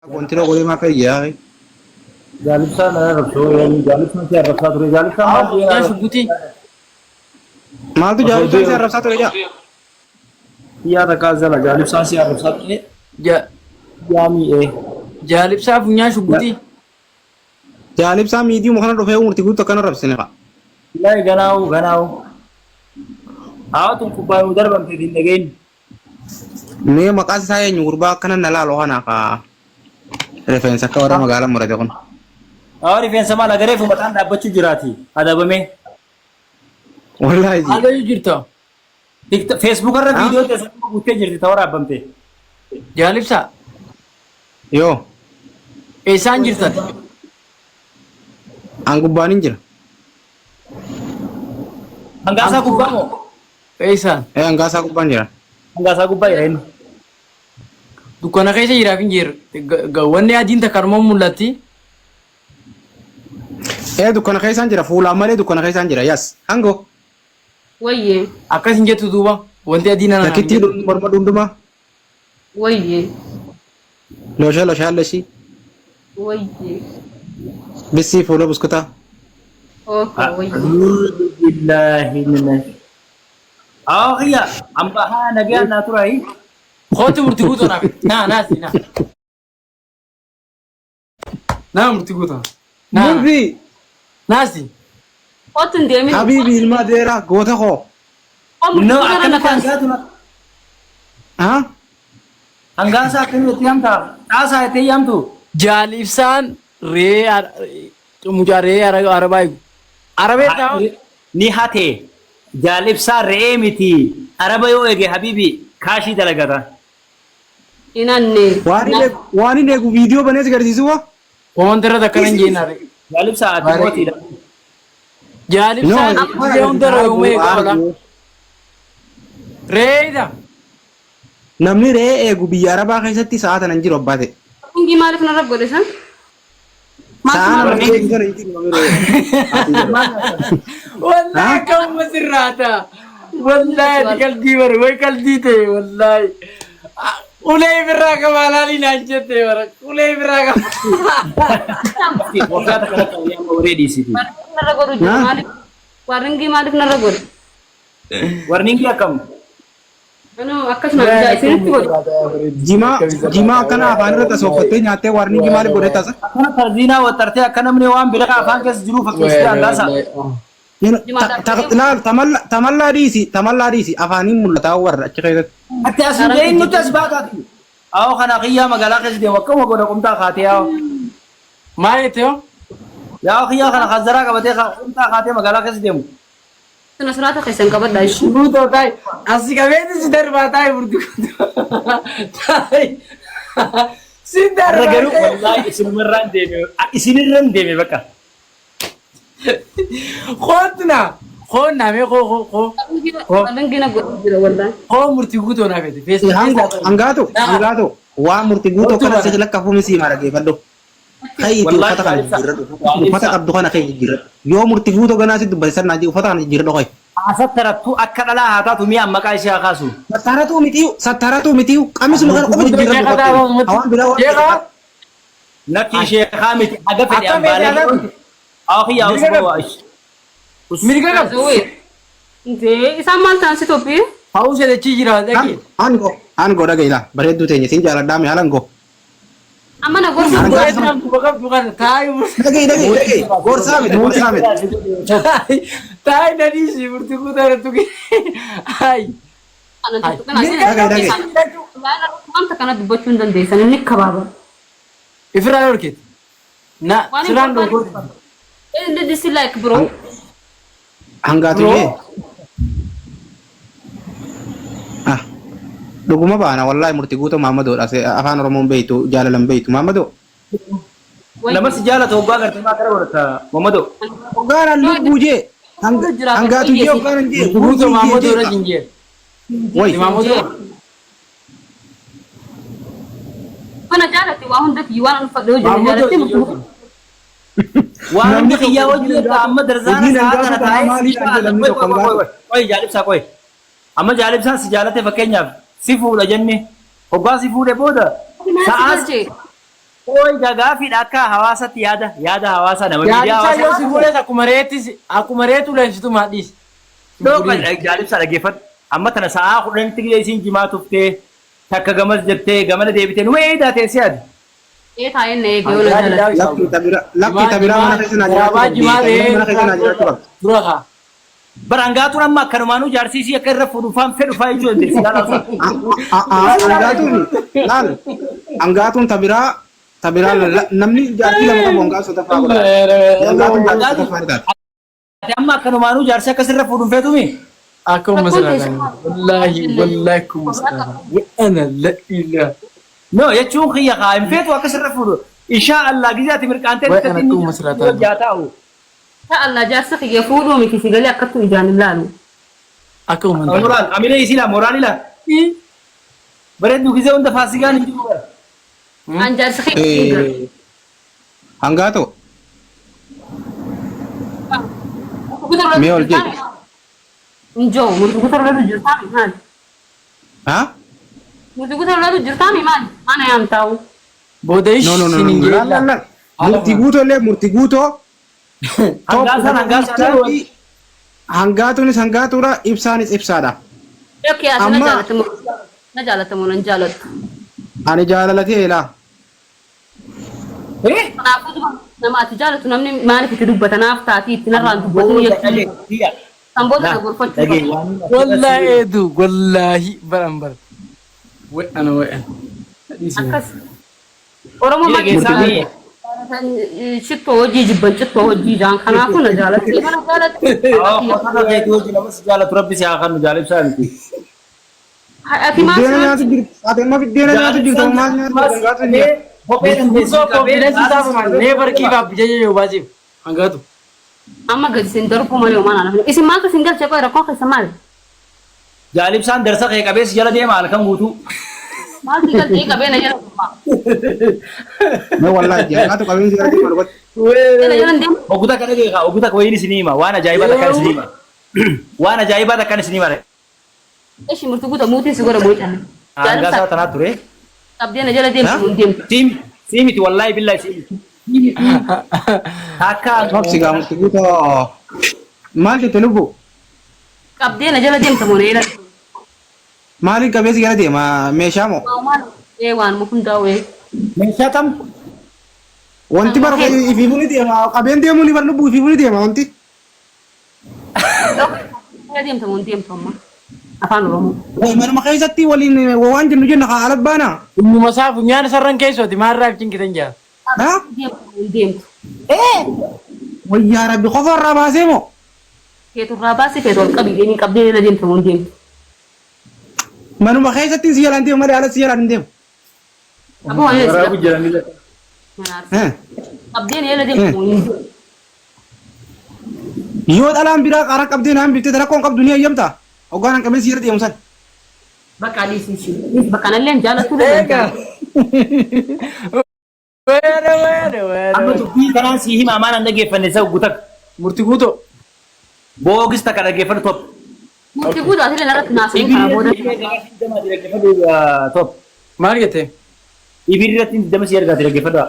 Control godhee maa akka iyyaa. Jaalibsaan na arrabsoo jaalibsaan si arrabsaa ture jaalibsaan maal Yaa jedhee shuggutii. Maaltu osoo jaalibsaan si deemu arrabsaa ture jaa? xiyyaa takkaa jala jaalibsaan si arrabsaa ture xiyyaa mi'ee. Jaalibsaa funyaan shuggutii. Jaalibsaan miidiyuma kana dhufee murtii guutuu akkana arrabsine kaa. Wallahi ganaawu ganaawu. Haa tun kubbaa nu darbamte hin dhageenye. Mee maqaan isaa eenyu gurbaa akkana na laalu kana kaa. Rifeensa akka warra magaalaa murate kun. Haa rifeensa maal agareefu mataan dhaabbachuu jiraati adabamee. Wallaahi ji. Haala jirta. Facebook irra Ha? viidiyoo teessan guuttee jirti ta'uu waraabamte. Jaalibsaa. Yoo Eessaan jirtan? an gubbaan hin jira. Hangaasaa gubbaa moo? Eessaan? Ee hangaasaa gubbaan jira. Hangaasaa gubbaa jira inni. Dukkana keessa jiraaf hin jirre. Wanni adiin takka armaan mul'atti. Ee dukkana keessaan jira fuulaan malee dukkana keessaan jira yas hangoo. Wayyee. Akkas hin jettu duuba. Wanti adiin ana hin Takkittii jettu. morma dhundhumaa. Wayyee. Loosha looshaa lashii. Wayyee. Bissii fuula buskutaa. Oho wayyee. A'uudhu billaahi mina. Haa kiyya amma haa nagaan naa turaayi. Kootu murtii guutuu naaf. Naa naa si naa. Naa murtii guutuu. Naa naa. Murtii Naa si. Kootu hin deemin. Habiibi ilma adeeraa goota koo. Koo murtii No guutuu irra akkanatti na kaasi. hangaatu na Ha? hangaasaa akkamitti yaamta? Xaasaa jettee yaamtu? Jaal ibsaan re'ee mucaa re'ee arabaa eegu. Arabee taa'u. Ni hate. Jaal ibsaa re'ee miti. Araba yoo eege habiibi kaashii dalagata. Hin hanne. Waan hin eegu waan hin eegu viidiyoo banee si agarsiisu wa? Koomanta irratti akkana hin jeenaa re'ee. Jaal ibsaa ati mootiidha. Jaal No, ibsaan re'ee hunda re'ee uumee eega oola. Re'eedha. Namni re'ee eegu biyya Arabaa keessatti sa'a tana hin jiru abbaa ta'e. Warningii maaliif narra godhe san? Maaltu Sa'a maal nama re'ee eegu sana hin jiru namni re'ee. Wallahi akkam sirraata. Wallahi ati qalbii bare way qalbii ta'e wallahi. Ulee birraa qabaa laalii naan jette bara ulee birraa qabaa. Waggaa takka takka wayyaa amma waree dhiisiti. Warningii narra godhu jira maaliif? Warningii maaliif narra godhe? Warningii akkam? Anoo akkasuma ijaa isinitti godhu. Jimaa jimaa akkana afaan irra tasoofattee nyaattee warningii maaliif godhee tasa? Akkana tarziinaa waxxartee akka namni waan biraa afaan keessa jiruu fakkeessitee hangaasa. Laal tamallaa dhiisi tamallaa dhiisi afaaniin mul'ataa warra achi keessatti. Ati as hin gahin nutti as baataati. Awoo kana kiyyaa magaalaa keessa deemu akkuma godha qumxaa kaatee yaa'u. Maal jette yoo? Yaa'u kiyyaa kana kazaraa qabatee qumxaa kaatee magaalaa keessa deemu. Sina siraata keessan qabadhaa ishee. Guutoo taa'i. Asi qabeeti si darbaa taa'i murti guutoo. Taa'i. Si Har'a darbaa garuu taa'i. wallaahi isinumarraan deeme isinirran deeme bakka. Koottu naa. Koo naa mee koo koo koo. Koo. Warningii na godhu jira wallahi. Koo murtii guutoo naa fete. Feesbuuk Hango keessaa hangaatu Naa. hangaatu waan murtii guutuu Kootu kana bara. si lakkafuun sii maara geeffadhu. Ka'iitii Wallaahi uffata kana jaalibsa. jijjiirradhu. Uffata Jaalibsa. qabdu kana kee jijjiirradhu. Yoo murtii guutuu ganaa si dubbate sannaa jee uffata kana jijjiirradhu qoy. Asattarattuu akka dhalaa haa taatu mi'a maqaa ishee haa kaasu. Sattaratuu mitiyu sattaratuu mitiyu qamisuma kana qofa Guutoo jijjiirradhu sheekaa kottu. taa'aa ummatti. Hawaan biraa waan Sheekaa. Lakki sheekaa miti haga fedhe Akka ambaalee. meeshaa taatu. Haa kiyyaa Mirga usboo qabu. waa ishi. Us. Mirga qabu. Zawee. Intee isaan maal ta'an si tophii? Hawusa dachii jira dhaqee. Hango hango dhagaila bareedduu teenya siin jaaladhaa mi halango. Amma na gorsa. Hango. Bareedduu naan quba qabdu kana taa'i murtii. Dhaga'i dhaga'i dhaga'i gorsaa miti gorsaa miti. Taa'i nadhiisi murtii guutuu irratti tuqe. Ayi. Kana tuttu kana Mirga Dhaga'i qabdu dhaga'i. Wanta kana dubbachuu hin dandeessan inni kabaaba. Ifirraa dhorkite. Na Waan hin siraan barbaanne. dhorkite. Inni dislike bro. Hangaatuyyee. Ah. Dhuguma baana wallahi murtii guutuu Maammadoodha. Afaan Oromoon beeytu jaalalan beeytu Maammadoo. Nama si jaalatu hoggaa gartee maa gara godhata Mamadoo. Hoggaanaan lubbuu jee. Hangaatuyyee hoggaanaan jee. Murtii guutuu Maammadoo irra hin jee. Way. Maammadoo. Kana jaalatti waa hundatti waan uffadhe hojii Maammadoo. jaalatti. Waan Namni hundi kiyyaa tokko wajjin irraa amma darzaana hojiin sa'a hangaatu kana kanaa taa'ee maaliidhaan si jedhamni qoy tokko qoy qoy hangaatu. qoy jaalibsaa qoy. Amma jaalibsaan si jaalate fakkeenyaaf si fuudha jenne hoggaa si fuudhe booda Maal si sa'aas galchee? Ooyi gaafiidha akka hawaasatti yaada yaada hawaasaa nama miidiyaa Jaalibsaa yoo hawaasaa. si fuudhes akkuma reettis akkuma reetu leensitu maadhiis. Jaalibsaa dhaggeeffadhu. Amma tana sa'aa 10tti gidee isiin jimaa tuftee takka gamas jettee gamana deebitee nu eedaa teessee ati. Ee taa'een na eege yoo na jaalate. Lakkii tabira lakkii tabira mana keessa naa jiraachuu Garaabaa qabdi. jimaa Tabira mana keessa naa jiraachuu qabdi. dura kaa. Bara hangaatuun amma akkanumaanuu jaarsiisii akka irra fuudhu faan fedhu faa jechuu dandeessi. Hangaatuun laal hangaatuun tabiraa tabiraa namni jaartii lama qabu hangaatu sadaffaa godha. Hangaatuun jaartii sadaffaa ni taati. Ati amma akkanumaanuu jaarsi akkas irra fuudhu feetumi. Akkuma sirraa wallaahi wallaahi akkuma sirraa ana la ilaa. No jechuun kiyya kaa hin feetu akkas irra fuudhu. Inshaa Allah gizee ati mirqaantee Waa'ee akkuma sirraa taatu. yaa taa'u. Insha Allah jaarsa kiyya fuudhuu miti si galee akkattu ijaan hin laalu. Akkuma taatu. Moraal amilee isii laa moraal ilaa. Bareedduu gizee hunda faasigaan hin jiru bara. An jaarsa kiyya hin galu. Hangaatu mee ol jedhi. Injoo murtii kutaa lolatu jirtaa mi maali? Ha? Murtii kutaa lolatu jirtaa mi maali? Mana yaam taa'u. Booda No no no ishiin hin no. Laal laal laal. Murtii guutoo illee murtii guutoo. Hangaasaan hangaasaan. Hangaatuunis hangaatuudha ibsaanis ibsaadha. Okay, ati na Amma- jaalatamu na jaalatamu nan jaalattu. Ani jaalalatee laa. Eh? Kanaafuu nama ati jaalatu namni maaliif itti dubbata naaf taatii itti narraan dubbatun jechuudha. Kan booda na gorfachuu qaba. Wallaahi eedu wallaahi baran bara. We'ana we'ana. Akkas. Oromoo maal Murtii shittoo hojii jibban cittoo hojii jaan kanaafuu na jaalatti. Mana jaalatti. Jaalatu rabbi si haa kennu jaalibsaa miti. Ati maal Biddeena nyaatu jirti. Ati amma biddeena nyaatu jirta. Maal nyaatu hangaatu hin jiru. Guutuu confidence isaa fumaan never give up jecha yoo baasiif hangaatu. Amma gadi isin darbuu malee homaa naaf. Isin maaltu isin galchee qoy rakkoon keessa maali? Jaalibsaan darsa kee qabeessi jala deema halkan guutuu. Maaltu galchee qabee na jala gubbaa? Mee wallaahi hangaatu qabeensi gara deema dhugatti. Jala jala deemu. Oguta kana beekaa oguta wayiin isin hima waan ajaa'ibaa takkaan isin hima. Waan ajaa'ibaa takkaan isin hima. Ishi murtii guutuu muutiin si godha moo'ichaan. Hangaasaa tanaa ture. Qabdee na jala deemtu hin deemtu. Siimi siimiti wallaahi billahi siimiti. Takka Obsi gaa murtii guutoo. Maal jette lubbu? Qabdee na jala deemta moo na jala Maaliin qabeessi gara deema meeshaa moo? Maal ee waanuma hundaa'u ee. Meeshaa tam Wanti bara ifiifuu ni deema qabeen deemuu ni bar lubbu ifiifuu ni deema wanti. Jala deemta moo hin deemtu amma? Afaan Oromoo. Way manuma keessatti waliin waan jennu jenna haa ala baana. Innuma isaa funyaan sarran keessooti maarraaf cinqitan jaa. Ha? Deemtu moo hin deemtu? Wayyaa rabbi qofa irraa baasee moo? Feetu irraa baasii feetu ol qabii deemii qabdee jala deemta moo hin deemtu? Manuma keessatti si jalaan deemu malee ala si jalaan hin deemu. Aboo waan Waraabu jiranii. Qabdee jala deemtu moo hin deemtu? Yoo dhalaan biraa qaara qabdee naan biftee rakkoon qabdu ni hayyamta. Hoggaan an qabeen si jala deemu san. Bakka dhiisii ishee. Bakka nallee hin jaalattu. Egaa. Weere weere weere. Amma dubbii kanaan si hima amaan an dhaggeeffanne isa guutak. Murtii guutoo. Boogis takka dhaggeeffadhu top. Murtii guutuu asirra irratti naasuu kana booda. Top. Maal jettee? Ibirri irratti dama si argaate dhaggeeffadhu.